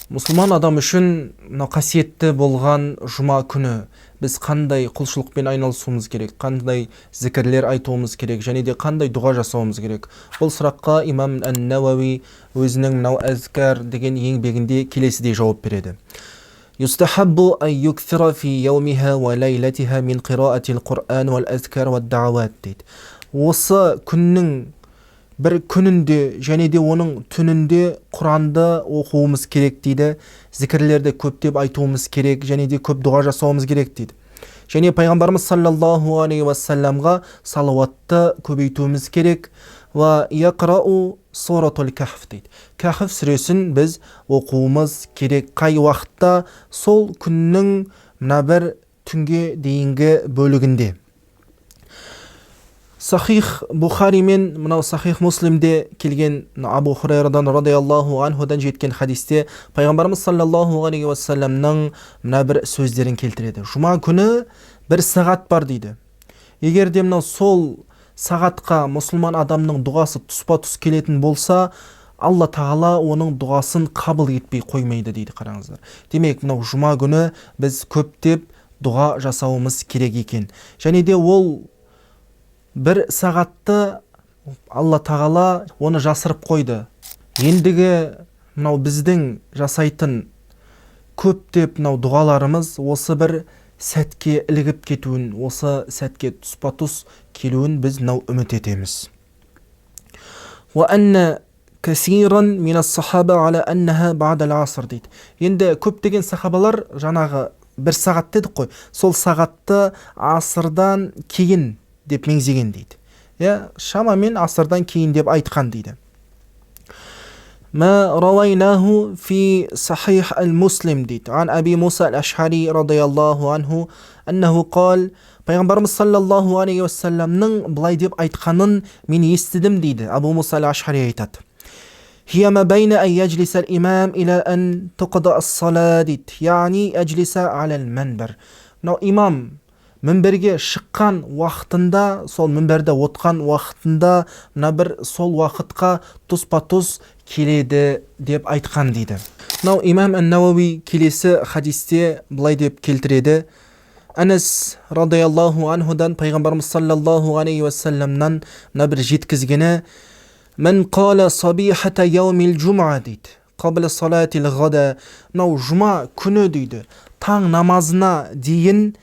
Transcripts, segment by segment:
Мұсылман адам үшін мына қасиетті болған жұма күні біз қандай құлшылықпен айналысуымыз керек, қандай зікірлер айтуымыз керек және де қандай дұға жасауымыз керек? Бұл сұраққа имам ән-Науауи өзінің мынау Әзкар деген еңбегінде келесідей жауап береді. Юстахаббу ан юксира фи яумиха ва лайлатиха мин қираатил Құран уал әзкар уад даауат дейді. Осы күннің бір күнінде және де оның түнінде Құранды оқуымыз керек дейді, зікірлерді көптеп айтуымыз керек және де көп дұға жасауымыз керек дейді. Және пайғамбарымыз саллаллаху алейхи уассаламға салауатты көбейтуіміз керек. Ва яқрау суратул кахф дейді. Кахф сүресін біз оқуымыз керек. Қай уақытта? Сол күннің мына бір түнге дейінгі бөлігінде. Сахих Бухари мен мынау Сахих Муслимде келген Абу Хурайрадан радиаллаху анхудан жеткен хадисте пайғамбарымыз саллаллаху алейхи уассаламның мына бір сөздерін келтіреді. Жұма күні бір сағат бар дейді. Егер де мынау сол сағатқа мұсылман адамның дұғасы тұспа-тұс келетін болса, Алла Тағала оның дұғасын қабыл етпей қоймайды дейді, қараңыздар. Демек, мынау жұма күні біз көптеп дұға жасауымыз керек екен. Және де ол бір сағатты Алла Тағала оны жасырып қойды. Ендігі мынау біздің жасайтын көптеп мынау дұғаларымыз осы бір сәтке ілігіп кетуін, осы сәтке тұспа-тұс келуін біз мынау үміт етеміз. Уа анна касиран мин ас-сахаба ала аннаха ба'да ал-аср дейді. Енді көптеген сахабалар жаңағы бір сағат дедік қой, сол сағатты асырдан кейін деп меңзеген дейді. Я, шамамен асырдан кейін деп айтқан дейді. Ма рауайнаху фи сахих аль-Муслим дейді. Ан Аби Муса аль-Ашхари радиаллаху анху аннаху қал, пайғамбарымыз саллаллаху алейхи уассаламның былай деп айтқанын мен естідім дейді. Абу Муса аль-Ашхари айтады. Хия ма байна ан яджлиса аль-имам иля ан туқда ас-сала дейді. Яғни яджлиса аля-л-манбар. Мынау имам мінберге шыққан уақытында, сол мінберде отқан уақытында мына бір сол уақытқа тұспа-тұс келеді деп айтқан дейді. Мынау имам ән-Науауи келесі хадисте былай деп келтіреді. Анас радиаллаху анхудан пайғамбарымыз саллаллаху алейхи уассаламнан мына бір жеткізгені: Мән қала сабихата яумил жумаа дейді. Қабла салатил ғада. Мынау жұма күні дейді. Таң намазына дейін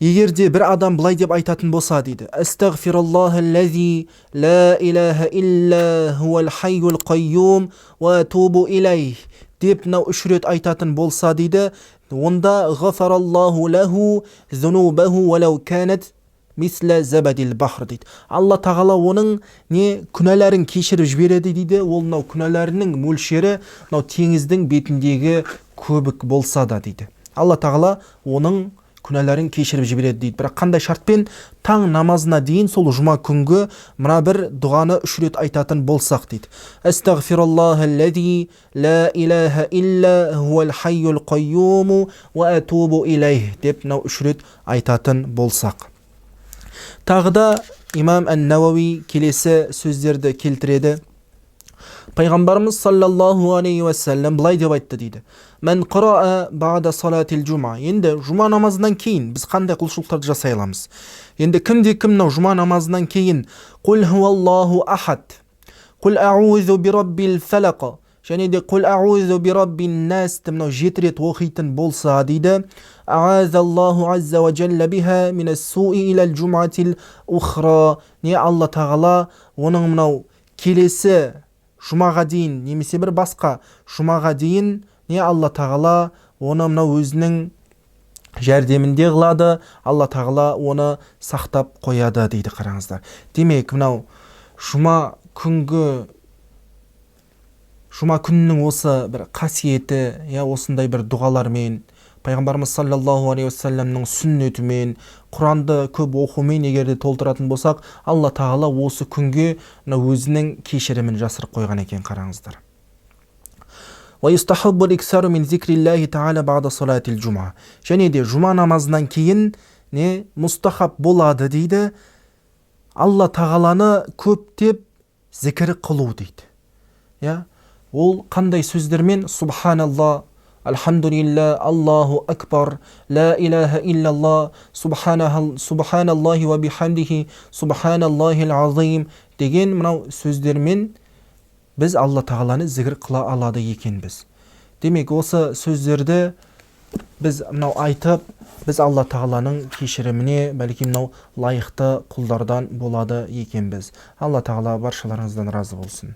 егер де бір адам былай деп айтатын болса дейді: Астағфируллахаллази ла илаха илля хуал хайюл қайюм уа атубу илайх деп мынау үш рет айтатын болса дейді, онда ғафараллаху лаху зунубаху уалау канат мисла забадил бахр дейді. Алла Тағала оның не күнәләрін кешіріп жібереді дейді. Ол мынау күнәләрінің мөлшері мынау теңіздің бетіндегі көбік болса да дейді. Алла Тағала оның күнәләрін кешіріп жібереді дейді. Бірақ қандай шартпен? Таң намазына дейін сол жұма күнгі мына бір дұғаны үш рет айтатын болсақ дейді. Астағфируллахаллази ла илаха илля хуал хайюл қайюм уа атубу илайх деп мынау үш рет айтатын болсақ. Тағы да имам ән-Науауи келесі сөздерді келтіреді. Пайғамбарымыз саллаллаху алейхи уассалам былай деп айтты дейді. Мән қараа ба'да салатил жума. Енді жұма намазынан кейін біз қандай құлшылықтарды жасай аламыз? Енді кімде кім мынау жұма намазынан кейін Қул хуаллаху ахад, Қул аузу би раббил фалақ және де Қул аузу би раббин нас деп мынау 7 рет оқитын болса дейді, Аазаллаху азза уа джалла биха минас суи илал жуматил ухра. Не Алла Тағала оның мынау келесі жұмаға дейін немесе бір басқа жұмаға дейін не Алла Тағала оны мынау өзінің жәрдемінде қылады, Алла Тағала оны сақтап қояды дейді, қараңыздар. Демек, мынау жұма күнгі жұма күнінің осы бір қасиеті, я осындай бір дұғалармен, пайғамбарымыз саллаллаху алейхи уассаламның сүннетімен, Құранды көп оқумен егер де толтыратын болсақ, Алла Тағала осы күнге мына өзінің кешірімін жасырып қойған екен, қараңыздар. Уа юстахаббу ал-иксару мин зикриллахи тағала ба'да салатил жума. Және де жұма намазынан кейін не мустахаб болады дейді, Алла Тағаланы көптеп зікір қылу дейді. Я, Ол қандай сөздермен? Субханалла, альхамдулилля, Аллаху акбар, ла илаха иллалла, субханаллахи ва бихамдихи, субханаллахил азим деген мынау сөздермен біз Алла Тағаланы зікір қыла алады екенбіз. Демек, осы сөздерді біз мынау айтып, біз Алла Тағаланың кешіріміне, бәлки мынау лайықты құлдардан болады екенбіз. Алла Тағала баршаларыңыздан разы болсын.